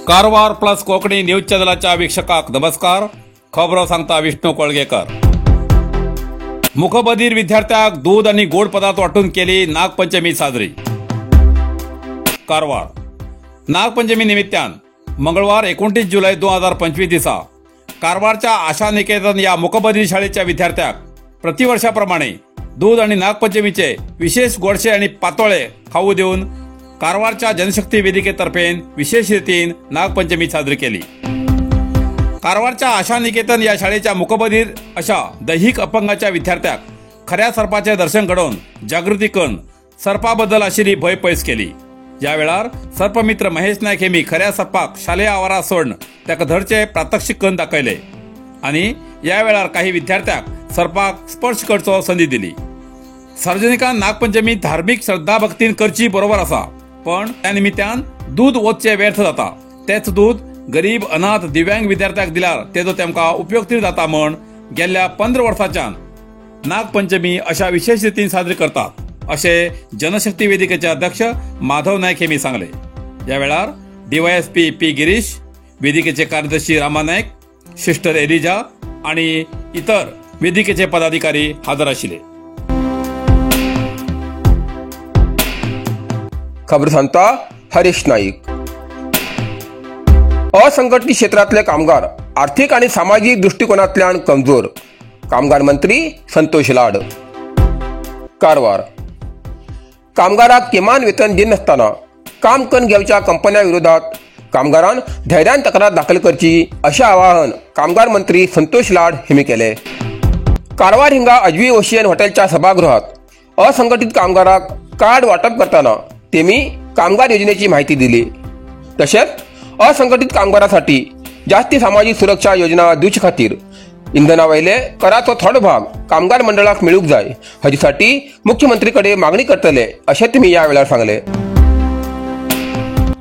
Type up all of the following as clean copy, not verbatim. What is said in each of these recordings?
Karwar plus Konkani news चॅनलाच्या वीक्षकाक नमस्कार. खबरो सांगता विष्णू कोळगेकर. मुखबधीर विद्यार्थ्याक दूध आणि गोड पदार्थ वाटून केली नागपंचमी साजरी. कारवार नागपंचमी निमित्तान मंगळवार 29 जुलै 2025 दिसा कारवारच्या आशा निकेतन या मुखबधीर शाळेच्या विद्यार्थ्याक प्रतिवर्षाप्रमाणे दूध आणि नागपंचमीचे विशेष गोडशे आणि पातोळे खाऊ देऊन कारवारच्या जनशक्ती वेदिकेतर्फे विशेष रीतीन नागपंचमी साजरी केली. कारवारच्या आशा निकेतन या शाळेच्या मुकबधीर अशा दैहिक अपंगाच्या विद्यार्थ्याक खऱ्या सर्पाचे दर्शन घडोवन जागृती करून सर्पाबद्दल आशिल्ली भंय पयस केली. या वेळार सर्पमित्र महेश नायक हेमी खऱ्या सर्पाक शालेय आवारात सोडून ताका धरचे प्रात्यक्षिक करून दाखयले आणि या वेळार काही विद्यार्थ्याक सर्पाक स्पर्श करचो संदी दिली. सार्वजनिकान नागपंचमी धार्मिक श्रद्धा भक्तीन करची बरोबर आसा, पण त्या निमित्तान दूध ओतचे व्यर्थ जाता. तेच दूध गरीब अनाथ दिव्यांग विद्यार्थ्याक दिल्यार तेजो तेमकां उपयोग तरी जाता म्हण गेल्ल्या 15 वर्सांच्यान नागपंचमी अशा विशेष रितीन साजरी करतात अशें जनशक्ती वेदिकेचे अध्यक्ष माधव नायक हेमी सांगले. या वेळार डीवायएसपी पी गिरीश, वेदिकेचे कार्यदर्शी रामा नायक, सिस्टर एलिजा आणि इतर वेदिकेचे पदाधिकारी हजर आशिल्ले. खबर सांगता हरीश नाईक. असंघटित क्षेत्रातले कामगार आर्थिक आणि सामाजिक दृष्टिकोनातल्यान कमजोर, कामगार मंत्री संतोष लाड. कारवार कामगाराक किमान वेतन दिनासतना काम करून घेवच्या कंपन्या विरोधात कामगारान धैर्यान तक्रार दाखल करची अशें आवाहन कामगार मंत्री संतोष लाड हेमी केले. कारवार हिंगा अजवी ओशियन हॉटेलच्या सभागृहात असंघटित कामगाराक कार्ड वाटप करताना तेमी कामगार योजनेची माहिती दिली. तशेंच असंघटित कामगारांसाठी जास्ती सामाजिक सुरक्षा योजना दिवचे खातीर इंधना वयले कराचो थोडो भाग कामगार मंडळाक मेळूंक जाय हाजेसाठी मुख्यमंत्री कडेन मागणी करतले अशें तेमी ह्या वेळार सांगले.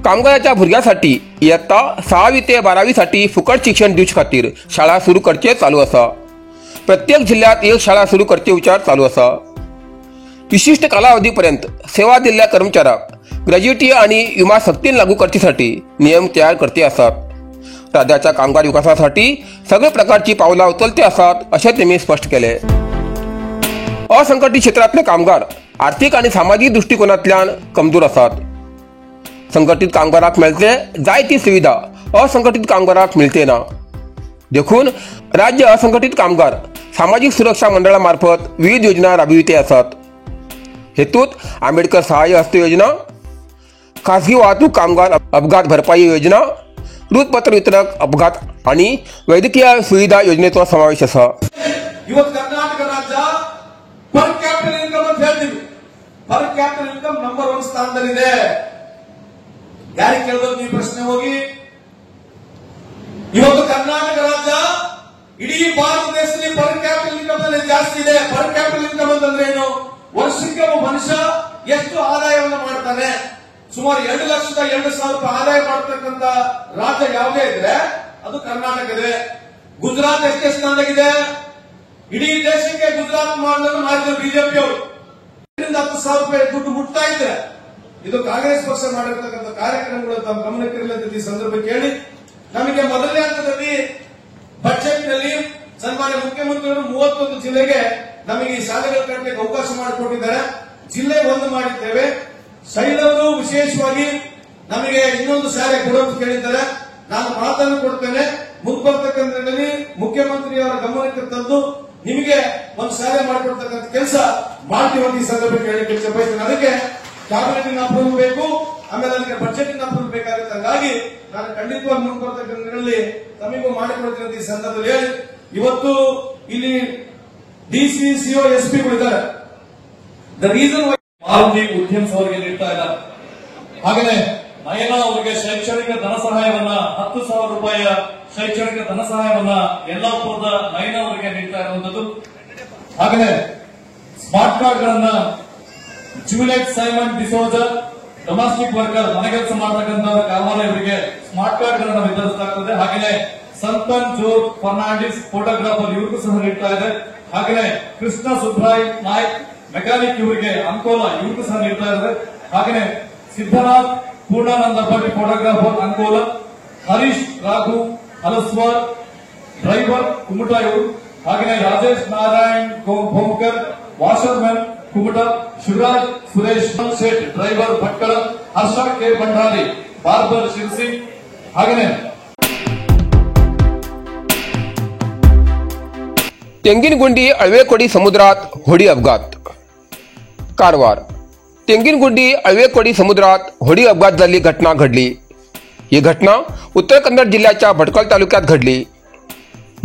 कामगाराच्या भुरग्यांसाठी इयत्ता 6वी ते 12वी साठी फुकट शिक्षण दिवचे खातीर शाळा सुरू करचे चालू आसा. प्रत्येक जिल्ह्यात एक शाळा सुरू करचे विचार चालू आसा. विशिष्ट कालावधीपर्यंत सेवा दिल्ल्या कर्मचाऱ्याक ग्रॅज्युएटी आणि विमा सक्तीन लागू करचेसाठी नियम तयार करते आसात. राज्याच्या कामगार विकासासाठी सगळे प्रकारची पावलां उचलते आसात अशें तेमी स्पष्ट केले. असंघटित क्षेत्रांतले कामगार आर्थिक आणि सामाजिक दृष्टिकोनांतल्यान कमजोर आसात. संघटित कामगाराक मेळचे जाय ती सुविधा असंघटित कामगाराक मेळचे ना, देखून राज्य असंघटित कामगार सामाजिक सुरक्षा मंडळा मार्फत विविध योजना राबविते आसात. हेतूत आंबेडकर सहाय्य हस्त योजना, खासगी वाहतूक कामगार अपघात भरपाई योजना, वृत्तपत्र वितरक अपघात आणि वैद्यकीय सुविधा योजनेचो समावेश आसा. ಇವತ್ತು ಕರ್ನಾಟಕ ರಾಜ್ಯ ಪರ್ ಕ್ಯಾಪಿಟಲ್ ಇನ್ಕಮ್ ಅಂತ ಹೇಳ್ತೀವಿ. ಪರ್ ಕ್ಯಾಪಿಟಲ್ ಇನ್ಕಮ್ ನಂಬರ್ 1 ಸ್ಥಾನದಲ್ಲಿದೆ. ಯಾರಿಗೆ ಕೇಳಿದ್ರು ಈ ಪ್ರಶ್ನೆ ಹೋಗಿ? ಇವತ್ತು ಕರ್ನಾಟಕ ರಾಜ್ಯ ಇಡೀ ಭಾರತ ದೇಶದಲ್ಲಿ ಪರ್ ಕ್ಯಾಪಿಟಲ್ ಇನ್ಕಮ್ ನಲ್ಲಿ ಜಾಸ್ತಿ ಇದೆ. ಪರ್ ಕ್ಯಾಪಿಟಲ್ ಇನ್ಕಮ್ ಅಂತಂದ್ರೆ ಏನು? ವರ್ಷಕ್ಕೆ ಒಬ್ಬ ಮನುಷ್ಯ ಎಷ್ಟು ಆದಾಯವನ್ನು ಮಾಡ್ತಾನೆ? ಸುಮಾರು 2,02,000 ರೂಪಾಯಿ ಆದಾಯ ಮಾಡತಕ್ಕಂತ ರಾಜ್ಯ ಯಾವುದೇ ಇದ್ರೆ ಅದು ಕರ್ನಾಟಕದೇ. ಗುಜರಾತ್ ಎಷ್ಟೇ ಸ್ಥಾನದಾಗಿದೆ? ಇಡೀ ದೇಶಕ್ಕೆ ಗುಜರಾತ್ ಮಾಡಲು ಮಾಡಿದ್ರು ಬಿಜೆಪಿ ಅವರು. 10,000 ರೂಪಾಯಿ ದುಡ್ಡು ಮುಟ್ತಾ ಇದ್ರೆ ಇದು ಕಾಂಗ್ರೆಸ್ ಪಕ್ಷ ಮಾಡಿರ್ತಕ್ಕಂಥ ಕಾರ್ಯಕ್ರಮಗಳು ತಮ್ಮ ಗಮನಕ್ಕಿರಲಿ ಅಂತ ಈ ಸಂದರ್ಭ ಕೇಳಿ, ನಮಗೆ ಮೊದಲನೇ ಹಂತದಲ್ಲಿ ಬಜೆಟ್ ನಲ್ಲಿ ಸನ್ಮಾನ್ಯ ಮುಖ್ಯಮಂತ್ರಿಗಳು 31 ಜಿಲ್ಲೆಗೆ ನಮಗೆ ಈ ಶಾಲೆಗಳ ಕಟ್ಟಲಿಕ್ಕೆ ಅವಕಾಶ ಮಾಡಿಕೊಟ್ಟಿದ್ದಾರೆ. ಜಿಲ್ಲೆ ಒಂದು ಮಾಡಿದ್ದೇವೆ. ಶೈಲವರು ವಿಶೇಷವಾಗಿ ನಮಗೆ ಇನ್ನೊಂದು ಶಾಲೆ ಕೊಡೋದು ಕೇಳಿದ್ದಾರೆ. ನಾನು ಮಾತನ್ನು ಕೊಡ್ತೇನೆ, ಮುಂದೆ ಮುಖ್ಯಮಂತ್ರಿಯವರ ಗಮನಕ್ಕೆ ತಂದು ನಿಮಗೆ ಒಂದು ಶಾಲೆ ಮಾಡಿಕೊಡ್ತಕ್ಕಂಥ ಕೆಲಸ ಮಾಡ್ತೀವಿ ಅಂತ ಈ ಸಂದರ್ಭಕ್ಕೆ ಹೇಳಿಕ್ಕೆ ಬಯಸ್ತೇನೆ. ಅದಕ್ಕೆ ಕ್ಯಾಬಿನೆಟ್ ಅಪ್ರೂವಲ್ ಬೇಕು, ಆಮೇಲೆ ಅದಕ್ಕೆ ಬಜೆಟ್ ಅಪ್ರೂವಲ್ ಬೇಕಾಗುತ್ತೆ. ಹಾಗಾಗಿ ನಾನು ಖಂಡಿತವಾಗಿ ಮುಂದೆ ಬರ್ತಕ್ಕಂಥ ತಮಗೂ ಮಾಡಿಕೊಡ್ತೀನಿ ಅಂತ ಈ ಸಂದರ್ಭದಲ್ಲಿ ಹೇಳಿ, ಇವತ್ತು ಇಲ್ಲಿ ಡಿಸಿ ಸಿಒ ಎಸ್ಪಿ ಗಳಿದ್ದಾರೆ. The reason Maruti ಉದ್ಯಮ್ಸ್ ಅವರಿಗೆ ನೀಡ್ತಾ ಇದ್ದಾರೆ. ಹಾಗೆಯೇ ನಯನ ಅವರಿಗೆ ಶೈಕ್ಷಣಿಕ ಧನ ಸಹಾಯವನ್ನ 10,000 ರೂಪಾಯಿಯ ಶೈಕ್ಷಣಿಕ ಧನ ಸಹಾಯವನ್ನ ಯಲ್ಲಾಪುರದ ನಯನ ಅವರಿಗೆ ನೀಡ್ತಾ ಇರುವಂತದ್ದು. ಹಾಗೆಯೇ ಸ್ಮಾರ್ಟ್ ಕಾರ್ಡ್ ಗಳನ್ನ Juliet Simon D'Souza domestic worker ಮನೆ ಕೆಲಸ ಮಾಡತಕ್ಕಂತ ಕಾರವಾರ ಇವರಿಗೆ ಸ್ಮಾರ್ಟ್ ಕಾರ್ಡ್ ಗಳನ್ನ ವಿತರಿಸಲಾಗುತ್ತದೆ. ಹಾಗೆಯೇ ಸಂತನ್ ಜೋರ್ ಫರ್ನಾಂಡಿಸ್ ಫೋಟೋಗ್ರಾಫರ್ ಇವ್ರಿಗೂ ಸಹ ನೀಡ್ತಾ ಇದೆ. ಹಾಗೆಯೇ ಕೃಷ್ಣ ಸುಬ್ರಾಯ್ ನಾಯ್ಕ್ ಮೆಕ್ಯಾನಿಕ್ ಇವರಿಗೆ ಅಂಕೋಲಾ ಇವ್ರಿಗೂ ಸಹ ನೀಡ್ತಾ ಇದ್ದಾರೆ. ಹಾಗೆಯೇ ಸಿದ್ದನಾಥ್ ಪೂರ್ಣಾನಂದ ಭಟ್ ಫೋಟೋಗ್ರಾಫರ್ ಅಂಕೋಲಾ, ಹರೀಶ್ ರಾಘು ಹಲಸ್ವಾರ್ ಡ್ರೈವರ್ ಕುಮಟಾ ಇವರು, ಹಾಗೆಯೇ Rajesh Narayan ಭೋಮ್ಕರ್ washerman Kumta, Shivraj Suresh Shet driver Bhatkal, Harsha K Bhandari barber Sirsi, ಹಾಗೆಯೇ तेंगिनगुंडी अळवेकोडी समुद्रात होडी अपघात. कारवार तेंगिनगुंडी अळवेकोडी समुद्रात होडी अपघात जाल्ली घटना घडली. ही घटना उत्तर कन्नड जिल्ह्याच्या भटकळ तालुक्यात घडली.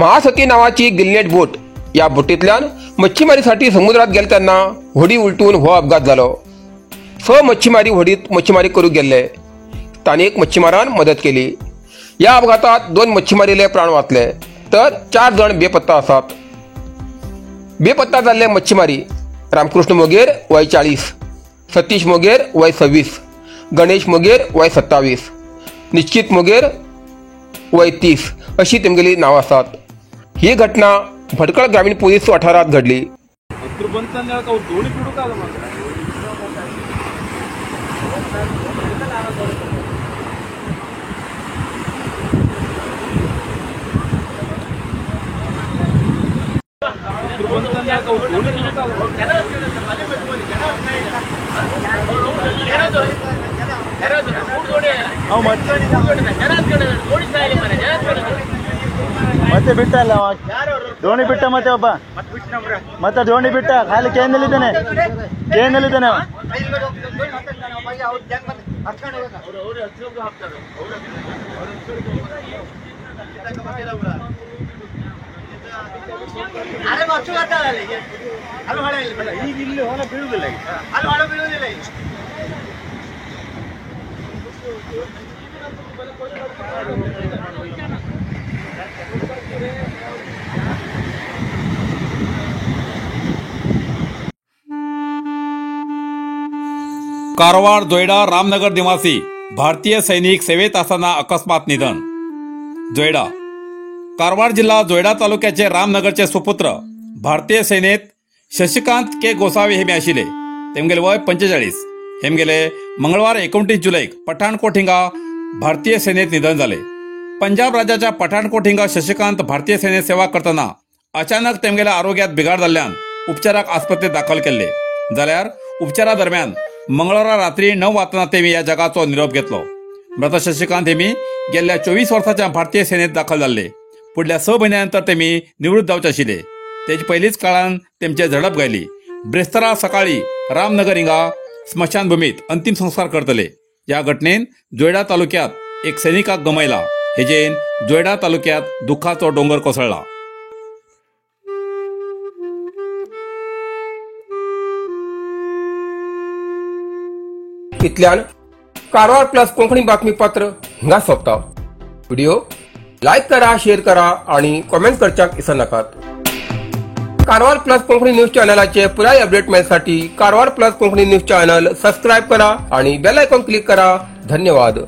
महासती नावाची गिलनेट बोट या बोटींतल्यान मच्छीमारीसाठी समुद्रात गेले तेन्ना होडी उलटून हो अपघात जालो. 6 मच्छीमारी होडीत मच्छीमारी करूंक गेल्ले. स्थानिक मच्छीमारान मदत केली. या अपघातात 2 मच्छीमारीले प्राण वाचले तर 4 जण बेपत्ता आसात. बेपत्ता जाल्ले मच्छीमारी रामकृष्ण मोगेर वय 40, सतीश मोगेर वय 26, गणेश मोगेर वय 27, निश्चित मोगेर वय 30 अशी तेमगेली नांवां आसात. ही घटना भटकळ ग्रामीण पोलीस वाठारात घडली. ಮತ್ತೆ ಬಿಟ್ಟ ಅಲ್ಲ ದೋಣಿ ಬಿಟ್ಟ, ಮತ್ತೆ ಒಬ್ಬ ಮತ್ತೆ ದೋಣಿ ಬಿಟ್ಟ ಖಾಲಿ ಕೇಂದ್ರಲ್ಲಿದ್ದಾನೆ, ಕೇಂದ್ರಲ್ಲಿದ್ದಾನೆ. कारवार जोयडा रामनगर निवासी भारतीय सैनिक सेवेत असताना अकस्मात निधन. जोयडा कारवार जिल्हा जोयडा तालुक्याचे रामनगरचे सुपुत्र भारतीय सेनेत शशिकांत के गोसावी हेमी आशिल्ले. तेमगेले वय 45. हेमगेले मंगळवार 29 जुलैक पठाणकोट हिंगा भारतीय सेनेत निधन जाले. पंजाब राज्याच्या पठाणकोट हिंगा शशिकांत भारतीय सेनेत सेवा करतना अचानक तेमगेल्या आरोग्यात बिघाड जाल्ल्यान उपचाराक आस्पत्रेत दाखल केल्ले. जाल्यार उपचारा दरम्यान मंगळवारा रात्री 9 वाजता तेमी ह्या जगाचो निरोप घेतलो. मृत शशिकांत हेमी गेल्ल्या 24 वर्साच्या भारतीय सेनेत दाखल जाल्ले. पुढल्या 6 म्हयन्या नंतर तेमी निवृत्त जावचे आशिल्ले. तेजे पयलींच काळान तेमचे झडप गायली. ब्रेस्तारा सकाळी रामनगर हिंगा स्मशानभूमीत अंतिम संस्कार करतले. ह्या घटनेन जोयडा तालुक्यात एक सैनिकाक गमयला. हेजेन जोयडा तालुक्यात दुःखाचो डोंगर कोसळ्ळा. इतल्यान कारवार प्लस कोंकणी बातमीपत्र हिंगा सोंपता. व्हिडिओ लायक करा, शेअर करा आणि कॉमेंट करच्याक विसरनाकात. कारवार प्लस कोंकणी न्यूज चॅनलाचे पुराय update मेळसाठी Karwar plus Konkani news channel subscribe करा आणि बेल आयकॉन क्लिक करा. धन्यवाद.